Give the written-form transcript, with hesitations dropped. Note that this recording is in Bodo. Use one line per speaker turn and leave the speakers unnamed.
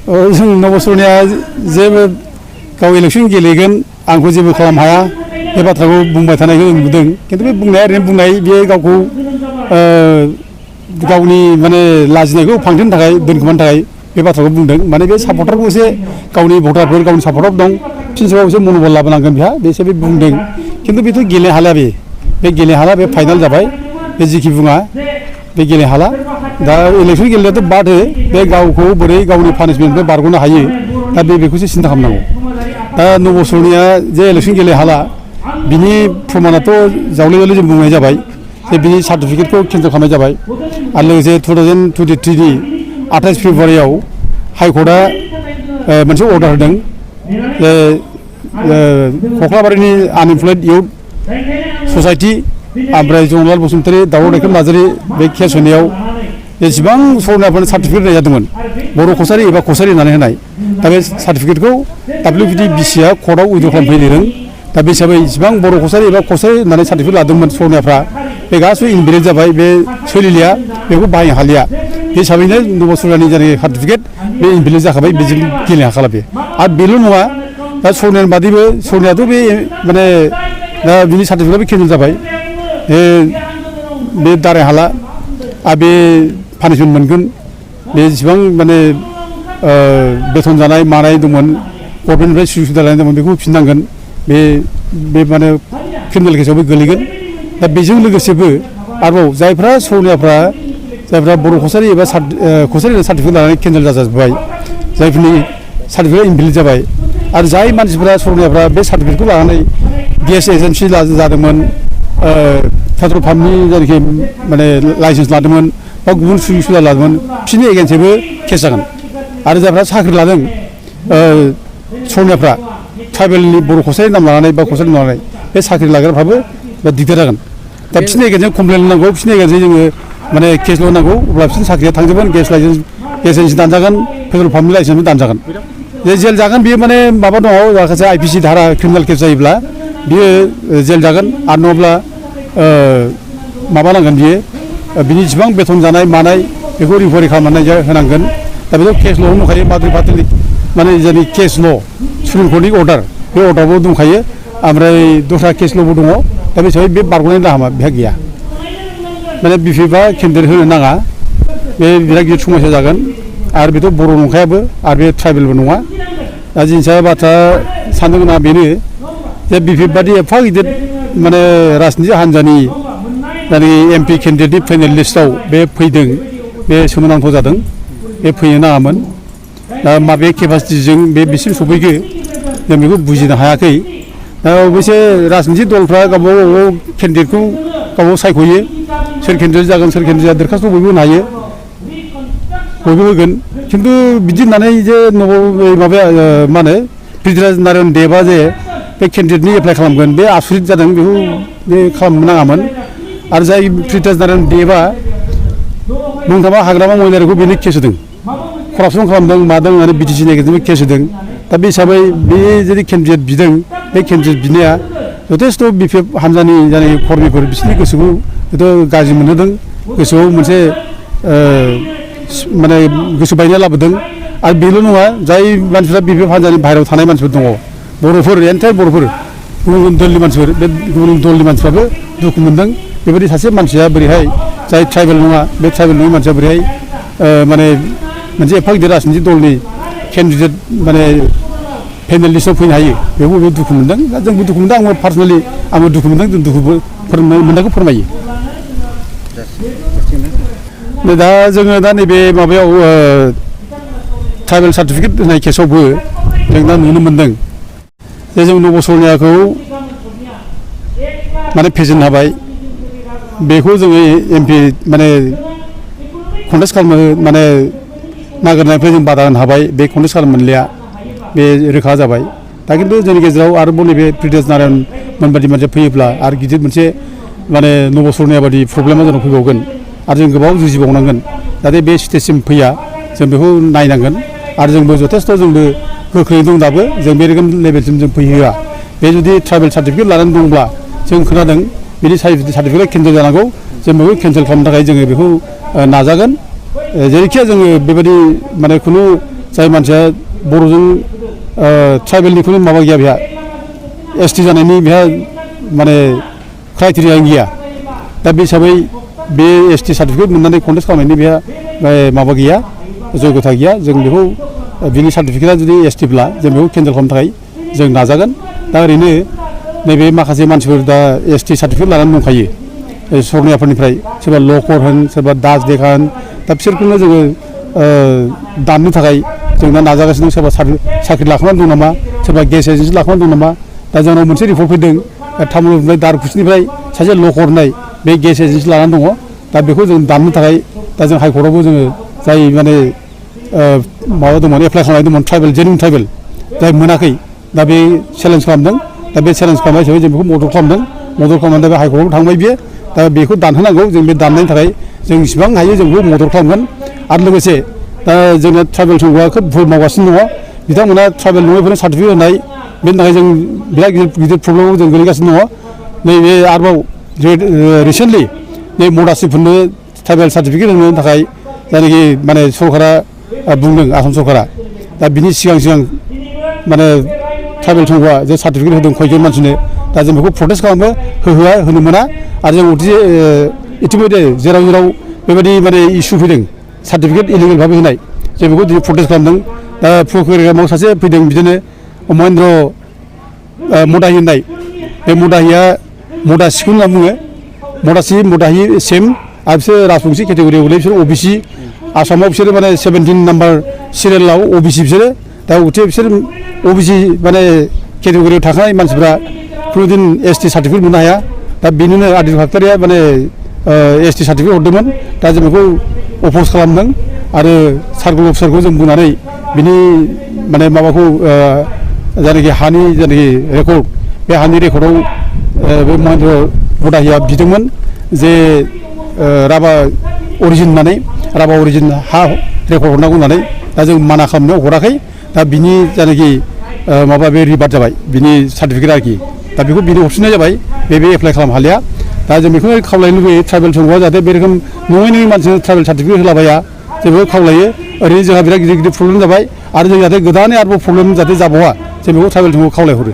जों नबसरनिया जेबो गाव इलेक्सन गेलेगोन आंखौ जेबो खालामनो हाया बे बाथ्राखौ बुंबाय थानायखौ जों नुदों खिन्थु बे बुंनाया ओरैनो बुंनाय बे गावखौ गावनि माने लाजिनायखौ फांथेनो थाखाय दोनखोमानो थाखाय बे बाथ्राखौ बुंदों माने बे सापर्टारखौ एसे गावनि भटारफोर गावनि सापर्टार दं फिनसेबाव एसे मनबल लाबोनांगोन बिहा बेसो बे बुंदों खिन्थु बेथ' गेलेनो हाला बे गेलेनो हाला बे फाइनाल जाबाय बे जिखि बुङा बे गेलेनो हाला दा इलेक्सन गेलेनायाथ' बाद हो बे गावखौ बोरै गावनि पानिशमेन्टनिफ्राय बारग'नो हायो दा बेखौसो सिन्था खालामनांगौ दा नबसरनिया जे इलेक्सन गेलेनो हाला बिनि प्रमानाथ' जावले जावले जों बुंनाय जाबाय जे बिनि सार्टिफिकेटखौ केन्सेल खालामनाय जाबाय आरो लोगोसे 2023नि 28 फेब्रुवारियाव हाइकर्टआ मोनसे अर्डार होदों जे कख्लाबारिनि आनइमप्लयड इउथ ससाइटि ओमफ्राय जवाहरलाल बसुमतारी दावराव दैखोम नार्जारी बे केस होनायाव जेसेबां सरनाफोरनो सार्टिफिकेट होनाय जादोंमोन बर' कसारि एबा कसारि होननानै होनाय दा बे सार्टिफिकेटखौ WPDBCआ कर्टआव उइद्र' खालामफैदों दा बे हिसाबै इसिबां बर' कसारि एबा कसारि होननानै सार्टिफिकेट लादोंमोन सरनाफ्रा बे गासिबो इनभेलिड जाबाय बे सोलिलिया बेखौ बाहायनो हालिया बे हिसाबैनो नबसरनानि जानाय सार्टिफिकेट बे इनभेलिड जाखाबाय बेजों गेलेनो हाखाला बे आरो बेल' नङा दा सरनानि बादैबो सरनायाथ' बे माने दा बिनि सार्टिफिकेटआबो केन्सेल जाबाय बे दाराय हाला आरो बे पानिशमेन्ट मोनगोन बे जेसेबां माने बेथन जानाय मानाय दंमोन गभर्नमेन्टनिफ्राय सुबिदा सुबिदा लानाय दंमोन बेखौ होफिननांगोन बे माने क्रिमिनेल केसावबो गोलैगोन दा बेजों लोगोसेबो आरोबाव जायफ्रा सरनियाफ्रा जायफ्रा बर' कसारि एबा कसारि सार्टिफिकेट लानानै केन्सेल जाजोब्बाय जायफोरनि सार्टिफिकेट इनभेलिड जाबाय आरो जाय मानसिफ्रा सरनियाफ्रा बे सार्टिफिकेटखौ लानानै गेस एजेन्सि जादोंमोन पेट्रल पाम्पनि जायनाखि माने लाइसेन्स लादोंमोन बा गुबुन सुबिदा सुबिदा लादोंमोन बिसोरनि एगेन्स्टैबो केस जागोन आरो जायफ्रा साख्रि लादों सरनियाफ्रा ट्राइबेलनि बर' कसारि नाम लानानै बा कसारि नाम लानानै बे साख्रि लाग्राफ्राबो दिगदार जागोन दा बिसोरनि एगेन्स्टजों कमप्लेन होनांगौ बिसोरनि एगेन्स्टजों जोङो माने केस होनांगौ अब्ला बिसोरनि साख्रिया थांजोबगोन गेस लाइसेन्स दानजागोन पेट्रल पाम्पनि लाइसेन्सबो दानजागोन जेल जागोन बियो माने माबा दङ माखासे IPC धारा क्रिमिनेल केस जायोब्ला बियो जेल जागोन आरो नङाब्ला माबानांगोन बियो बिनि जेसेबां बेथन जानाय मानाय बेखौ रिकभारि खालामनानै होनांगोन दा बेखौ केस ल' दंखायो माद्रि पाटिल माने जोंनि केस ल' सुप्रिम कर्टनि अर्डार बे अर्डारबो दंखायो ओमफ्राय दस्रा केस ल'बो दङ दा बे हिसाबै बे बारग'नायनि राहा बेहा गैया माने बिफा केन्डिडेट होनो नाङा बे बिराद गिदिर समस्या जागोन आरो बेथ' बर' नंखायाबो आरो बे ट्राइबेलबो नङा दा जिनिसा बाथ्रा साननो गोनाङा बेनो जे बादि एफा गिदिर माने राजनिति हान्जानि जानि MP केन्डिडेटनि फाइनेल लिस्टआव बे फैदों बे सोमोनांथाव जादों बे फैनो नाङामोन दा माबे केपासिटिजों बिसिम सफैखो जों बेखौ बुजिनो हायाखै दा अबयसे राजनिति दलफ्रा गावबा गाव केन्डिडेटखौ गावबा सायख'यो सोर केन्डिडेट जागोन सोर केन्डिडेट दरखास्त बयबो होनो हायो बयबो होगोन खिन्थु बिदि होननानै जे माबाया मा होनो पृथ्वीराज नारायण देबआ जे बे केन्डिडेटनि एप्लाइ खालामगोन बे आसुरित जादों बेखौ बे खालामनो नाङामोन आरो जाय पृथ्वीराज नारायण देबआ नोंथाङा हाग्रामा महिलारिखौ बेनो केस होदों करापसन खालामदों मादों होननानै BTC नि गेजेरजों केस होदों दा बे हिसाबै बे जुदि केन्डिडेट बिदों बे केन्डिडेट बिनाया जथेस्थ' BPF हान्जानि जानाय कर्मिफोर बिसोरनि गोसोखौ हयथ' गाज्रि मोनहोदों गोसोआव मोनसे माने गोसो बायनाय लाबोदों आरो बेल' नङा जाय मानसिफ्रा BPF हान्जानि बाहेरायाव थानाय मानसिफोर दङ बर'फोर एन्टायर बर'फोर गुबुन गुबुन दलनि मानसिफोर बे गुबुन दलनि मानसिफ्राबो दुखु मोनदों बेबायदि सासे मानसिया बोरैहाय जाय ट्राइबेल नङा बे ट्राइबेल नङि मानसिया बोरैहाय माने मोनसे एफा गिदिर राजनिति दलनि केन्डिडेट माने फाइनेल लिस्टआव फैनो हायो बेखौ दुखु मोनदों दा जोंबो दुखु मोनदों आंबो पार्सनेलि आंबो दुखु मोनदों जों दुखु मोननायखौ फोरमायो दा जोङो दा नैबे माबायाव ट्राइबेल सार्टिफिकेट होनाय केसावबो जों दा नुनो मोनदों जे जों नबसरनियाखौ माने फेजेननो हाबाय बेखौ जोङो MP माने कन्टेस्ट खालामनो माने नागिरनायनिफ्राय जों बादा होनो हाबाय बे कन्टेस्ट खालामनो मोनलिया बे रोखा जाबाय दा खिन्थु जोंनि गेजेराव आरोबाव नैबे पृथ्वीराज नारायण मोनबादि मानसिया फैयोब्ला आरो गिदिर मोनसे माने नबसरनिया बादि प्रब्लेमा जोंनाव फैबावगोन आरो जों गोबाव जुजिबावनांगोन जाहाथे बे स्टेजसिम फैया जों बेखौ नायनांगोन आरो जोंबो जथेस्थ' जोंबो गोख्रै दं दाबो जों बे रोखोम लेभेलसिम जों फैहोआ बे जुदि ट्राइबेल सार्टिफिकेट लानानै दंब्ला जों खोनादों बिनि सार्टिफिकेट केन्सेल जानांगौ जों बेखौ केन्सेल खालामनो थाखाय जोङो बेखौ नाजागोन जेरैखिया जोङो बेबायदि माने खुनु जाय मानसिया बर'जों ट्राइबेलनिखौनो माबा गैया बेहा एसटि जानायनि बेहा माने क्राइटेरिया गैया दा बे हिसाबै बे एसटि सार्टिफिकेट मोननानै कन्टेस्ट खालामनायनि बेहा माबा गैया जयगथा गैया जों बेखौ बिनि सार्टिफिकेटआ जुदि एसटिब्ला जों बेखौ केन्सेल खालामनो थाखाय जों नाजागोन दा ओरैनो नैबे माखासे मानसिफोर दा एसटि सार्टिफिकेट लानानै दंखायो सरनियाफोरनिफ्राय सोरबा लकर होन सोरबा दास देखा होन दा बिसोरखौनो जोङो दाननो थाखाय जों दा नाजागासिनो दं सोरबा साख्रि लाखांनानै दं नामा सोरबा गेस एजेन्सि लाखांनानै दं नामा दा जोंनाव मोनसे रिपर्ट फैदों तामुलपुरनिफ्राय दारखुसिनिफ्राय सासे लकर होननाय बे गेस एजेन्सि लानानै दङ दा बेखौ जों दाननो थाखाय दा जों हाइकर्टआवबो जोङो जाय माने माबा दंमोन एप्लाइ खालामनाय दंमोन ट्राइबेल जेनुइन ट्राइबेल जाय मोनाखै दा बे चेलेन्ज खालामदों दा बे चेलेन्ज खालामनाय हिसाबै जों बेखौ मदद खालामदों मदद खालामनानै दा बे हाइकर्टआव थांबाय बियो दा बेखौ दानहोनांगौ जों बे दाननायनि थाखाय जों जेसेबां हायो जों बेखौ मदद खालामगोन आरो लोगोसे दा जोंना ट्राइबेल संघआ खोब भुल मावगासिनो दङ बिथांमोना ट्राइबेल नङैफोरनो सार्टिफिकेट होनाय बेनि थाखाय जों बिराद गिदिर प्रब्लेमाव जों गोलैगासिनो दङ नैबे आरोबाव रिसेन्टलि नै मदासिफोरनो ट्राइबेल सार्टिफिकेट होनो थाखाय जायनाखि माने सरकारा बुंदों आसाम सरकारा दा बिनि सिगां माने ट्राइबेल संघआ जे सार्टिफिकेट होदों खयजन मानसिनो दा जों बेखौ प्रटेस्ट खालामो होहोआ होनो मोना आरो जों इतिमध्य जेराव बेबायदि माने इसु फैदों सार्टिफिकेट इलिगेल भाबै होनाय जों बेखौ दिनै प्रटेस्ट खालामदों दा प्रकुरियामाव सासे फैदों बिदिनो महेन्द्र मदाहि होननाय बे मदाहिया मदासिखौ होनना बुङो मदाहि सेम आरो बिसोर राजबंसि केटेगरियाव गोलैयो बिसोर अबिसि आसामाव बिसोरो माने 17 नाम्बार सिरियेलाव अबिसि बिसोरो दा उथे बिसोर अबिसि माने केटेगरियाव थाखानाय मानसिफ्रा खुनुदिन एसटि सार्टिफिकेट मोननो हाया दा बेनिनो आदिल फाक्टारिया माने एसटि सार्टिफिकेट हरदोंमोन दा जों बेखौ अपज खालामदों आरो सार्कल अफिसारखौ जों बुंनानै बिनि माने माबाखौ जायनाखि हानि जायनाखि रेकर्ड बे हानि रेकर्डआव बे महेन्द्र मदाहिया बिदोंमोन जे राभा अरिजिन होननानै राभा अरिजिन हा रेकर्ड हरनांगौ होननानै दा जों माना खालामनायाव हराखै दा बिनि जायनाखि माबा बे रिभार्ट जाबाय बिनि सार्टिफिकेट आरोखि दा बेखौ बिनो हरफिननाय जाबाय बे एप्लाइ खालामनो हालिया दा जों बेखौनो खावलायनो लुबैयो ट्राइबेल संघआ जाहाथे बे रोखोम नङै मानसिनो ट्राइबेल सार्टिफिकेट होलाबाया जों बेखौ खावलायो ओरैनो जोंहा बिराद गिदिर प्रब्लेम जाबाय आरो जों जाहाथे गोदानै आरोबाव प्रब्लेम जाहाथे जाबावा जों बेखौ ट्राइबेल संघखौ खावलायहरो